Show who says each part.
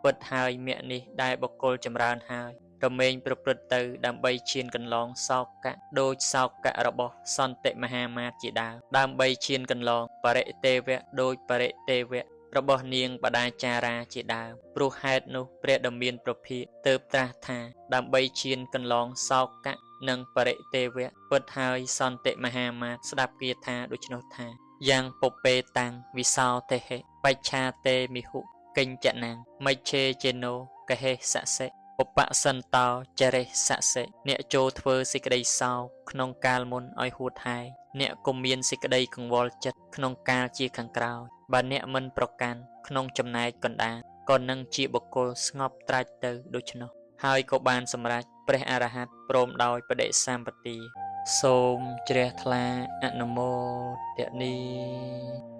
Speaker 1: ពិតហើយមគ្គនេះដែលបុគ្គលចម្រើនហើយ រមែងប្រព្រឹត្តទៅដើម្បីឈានកន្លងសោកៈដូចសោកៈរបស់សន្តិមហាមាត្យជាដើម ដើម្បីឈានកន្លងបរិទេវៈដូចបរិទេវៈរបស់នាងបដាចារាជាដើម ព្រោះហេតុនោះព្រះដ៏មានប្រភិទើបត្រាស់ថា ដើម្បីឈានកន្លងសោកៈនិងបរិទេវៈ ពិតហើយសន្តិមហាមាត្យស្ដាប់គាថាដូច្នោះថា យ៉ាងពពេតាំងវិសោទេហិបច្ឆាតេមិហុកិញ្ចនាងមច្ឆេចេណោកហេសសិឧបសន្តោចរិសសិ អ្នកចូលធ្វើសេចក្តីសោកក្នុងកាលមុនឲ្យហួតហែង អ្នកកុំមានសេចក្តីកង្វល់ចិត្តក្នុងកាលជាខាងក្រោយ បើអ្នកមិនប្រកាន់ក្នុងចំណែកកណ្ដាល ក៏នឹងជាបុគ្គលស្ងប់ត្រាច់ទៅដូច្នោះ ហើយក៏បានសម្រេចព្រះអរហន្តព្រមដោយបដិសម្បទា សូមជ្រះថ្លាអនុមោទនី។